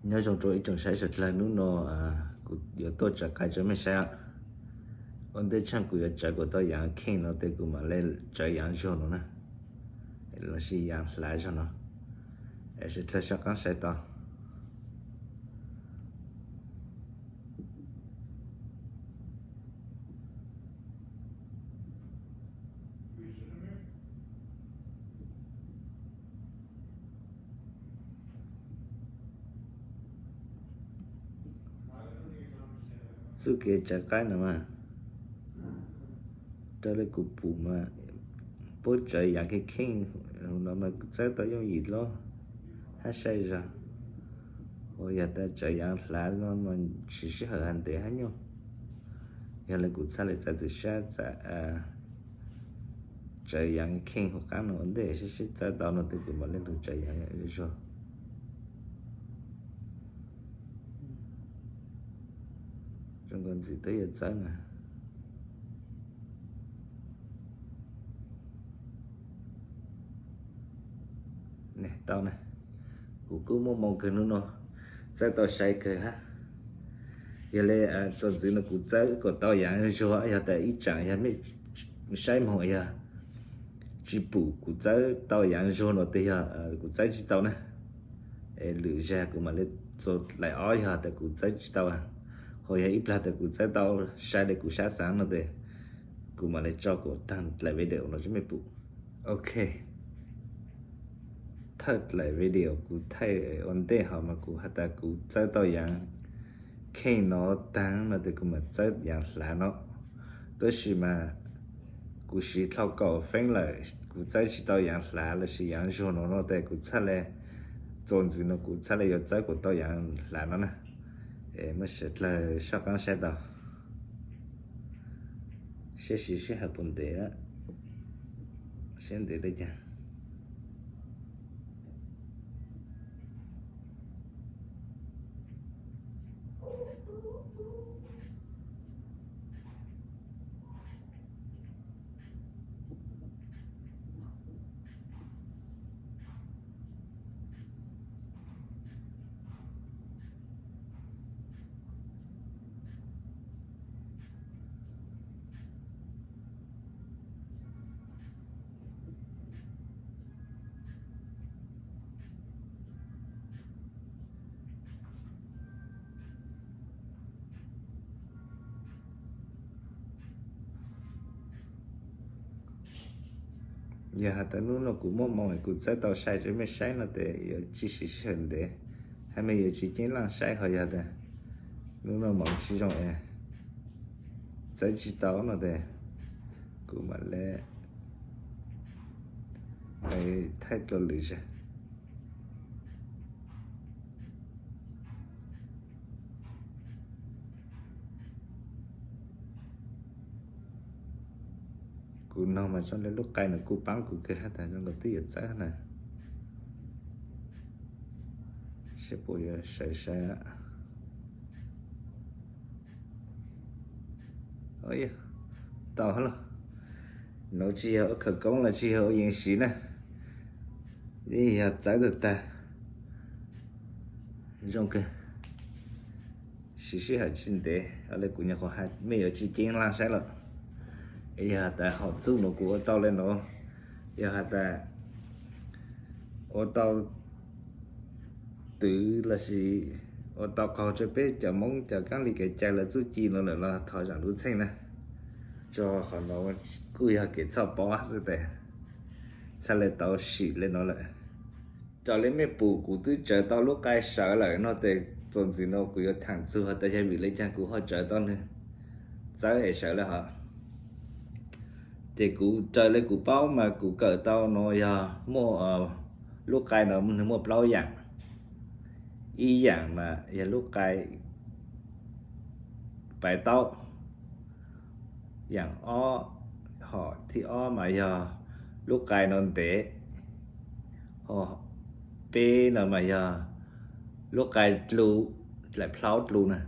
Nyob zoo rau ib tsoom saib sawv dlawg, hnub no kuv yuav tuaj tsaws qaib rau mej saib. Ua ntej tshaj kuv yuav tsaws kuv tau yaav kheej no tes kuv mam le tsaws yaav zuag no na, lossis yaav hlav zog no, es sawv dlawg soj qaab saib tau. Txuj kev tsaws qaib no mas, raws le kuv pum mas, puab tsaws yaav kheej kheej no mas txawb tau yooj yim loj hab saib zog. Ua yog tas tsaws yaav hlav no mas siv sij hawm hab ntev hab nyuaj. Yog le kuv txhaj le txav txim sab txav tsaws yaav kheej hauv qaab no ua ntej, seb seb txawb tau no tes kuv mam le lug tsaws yaav zuag. Zoo nkaus ntxim twb yuav txawb na. Tau na, kuv kuj muaj moo kawg hnub no, txawb tau sai kawg hab. Yog le txuas ntxiv no kuv txawb kuv tau yaav zuag, yog tas ib tsaam yog mej saib moog yog tsis pum kuv txawb tau yaav zuag no tes yog kuv txawb tsis tau na. Es lwm zag kuv mam le txuas dlaim ob yog tas kuv txawb tsis tau, ho yog ib plag tas kuv txawb tau sai le kuv sab xaav no tes kuv mam le tso kuv taag dlaim video no rau mej pum. Ok, thawj dlaim video kuv thaij ua ntej ho mas kuv has tas kuv txawb tau yaav kheej no taag no tes kuv mam txawb yaav hlav no. Tab sis mas kuv siv dlhau kaum feeb lawm kuv txawb tsis tau yaav hlav lossis yaav zuag no no tes kuv txhaj le, txuas ntxiv no kuv txhaj le yuav txawb kuv tau yaav hlav no na. Es mej sawv dlawg soj qaab saib tau, seb siv sij hawm puas ntev, seb ntev le caag. Yog has tas nub no kuv muaj moo kuv txawb tau sai rau mej saib no tes yuav tsis siv sij hawm ntev, hab mej yuav tsis ceeb laaj saib. Ho yog tas nub no moov tsis zoo, txawb tsis tau no tes kuv mam le thaij dlua lwm zag. Kuv noog mas zoo le lub qai no kuj paab kuv kawg hab tas zoo nkaus twb yuav txawb na. Seb puas yuav sawv sawv. Tau hab los. Nuav tsis yog ua khawv koob los tsis yog ua yees siv na, yeej yog txawb tag tag. Zoo kawg, siv sij hawm tsis ntev, le kuv nyuam qhuav has mej yuav tsis ceeb laaj saib lawm. Es yog has tas hom txuj nuav kuv ua tau le nuav, yog has tas ua tau twv lossis ua tau qaug rua peb cov Moob cov kaab li kev cai lawv txuj ci nuav lawm los thov zaam lub txheej na. Tso qhov nuav kuj yog kev txhoj paub xwb tes txhaj le tau sim le nuav lawm. Raws le mej pum kuv twb tsawv tau lub qai sawv lawm no tes txuas ntxiv no kuv yuav thaam txug has tas yog vim le caag kuv ho tsawv tau nwg txawb es sawv lawm hov. Ces kuv raws le kuv paub mas kuv kawm tau nuav yog muaj lub qai no nwg muaj plaub yaam. Ib yaam mas yog lub qai paiv taub, yaam ob, hom thib ob mas yog lub qai no ntev, ho peb no mas yog lub qai dlu, dlaim plhaub dlu na,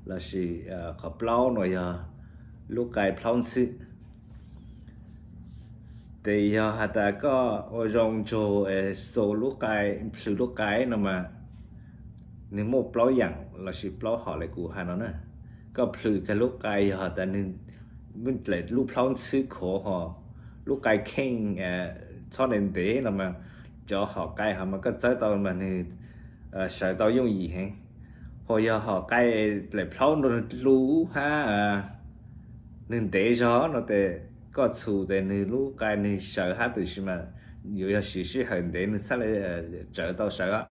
lossis qhov plaub no yog lub qai plhaub ntxhwb. Tes yog has tas koj ua zoo nrug xu lub qai, plhws lub qai no mas Nws muaj plaub yaam lossis plaub hom le kuv has no na. Koj plhws kag lub qai yog tas nws dlaim lub plhaub ntxhwb khov ho lub qai kheej txhob ntev ntev no mas cov hom qai ho mas koj txawb tau mas nws sawv tau yooj yim heev. Ho yog hom qai dlaim plhaub nrug lub hab nws ntev zog no tes koj txhus tes nws lub qai nws sawv hab tab sis mas yuav yog siv sij hawm ntev nws txhaj le tsawv tau sawv.